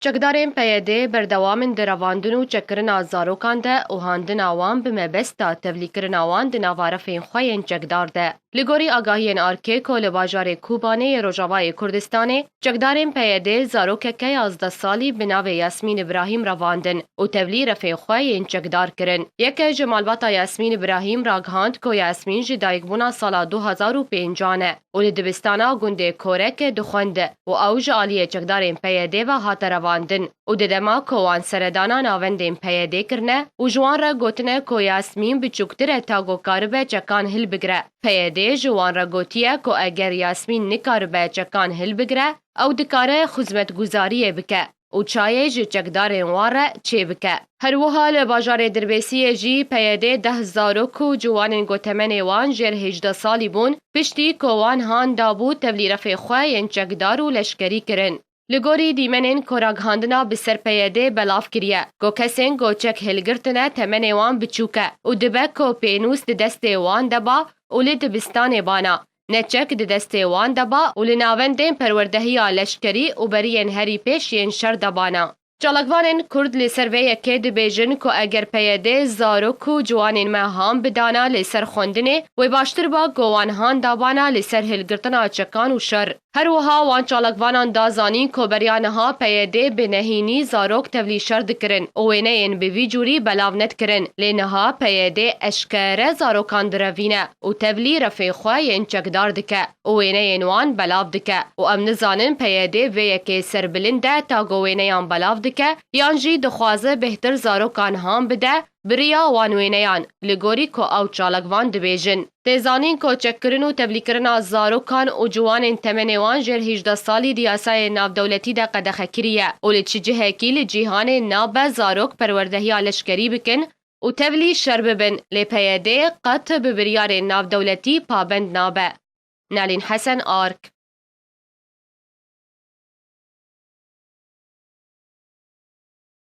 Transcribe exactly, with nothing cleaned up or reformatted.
Çekdarên P Y D berdewam in di revandin û çekkirina zarokan de û handina wan bi mebesta tevlîkirina wan di nava refên xwe yên çekdar de. Li gorî agahiyên ARKê ku li bajarê Kobanê yê Rojavayê Kurdistanê, çekdarên P Y D zarokeke yazdeh salî bi navê Yasmîn Îbrahîm revandin û tevlî refên xwe yên çekdar kirin. Yeke ji malbata Yasmîn Îbrahîm ragihand ku Yasmîn ji dayikbûna sala du hezar û pêncan e û li dibistana gundê Koreke dixwend û ew ji aliyê çekdarên P Y D ve hate revandin û di dema ku wan seredana navendên P Y D kirine û ji wan re gotine ku Yasmîn biçûktir e ta ku karibe çekan hilbigire. P Y D ji wan re gotiye ku eger Yasmîn nikaribe çekan hilbigire, ew dikare xizmetguzariyê bike û çayê ji çekdarên wan re çêbike. Her wiha li bajarê Dirbêsiyê jî P Y D deh zarok û ciwanên ku temenê wan jêr hêjdeh salî bûn, piştî ku wan han dabû tevlî refê xwe yên çekdar û leşkerî kirin. Li gorî dîmenên ku ragihandina bi ser P Y D belav kiriye, ku kesên ku çek hilgirtine temenê wan biçûk e û dibe ku pênûs di destê wan de ba û li dibistanê bana, ne çek di destê wan de ba û li navendên perwerdehiya leşkerî û beriyên herî pêş yên şer de bana. Çalakvanên Kurd li ser vê yekê dibêjin ku eger P Y D zarok û ciwanên me han bidana li ser xwendinê, wê baştir ba ku wan han dabana li ser hilgirtina çekan û şer. Her wiha wan çalakvanan da zanîn ku beriya niha P Y D bi nehînî zarok tevlî şer dikirin û wêneyên bi vî cûrî belav nedikirin. Lê niha P Y D eşkere zarokan direvîne û tevlî refê xwe yên çekdar dike û wêneyên wan belav dike û em nizanin P Y D vê yekê serbilind e ta ku wêneyan belav dike yan jî dixwaze bêhtir zarokan han bide bi riya wan wêneyan, li gorî ku ew çalakvan dibêjin. Tê zanîn ku çekkirin û tevlîkirina zarokan û ciwanên temenê wan jêr hêjdeh salî di yasayên navdewletî de qedexe kiriye û li çi cihekî li cîhanê nabe zarok perwerdehiya leşkerî bikin û tevlî şer bibin, lê P Y D qet bi biryarên navdewletî pabend nabe. Nalîn Hesen, ARK.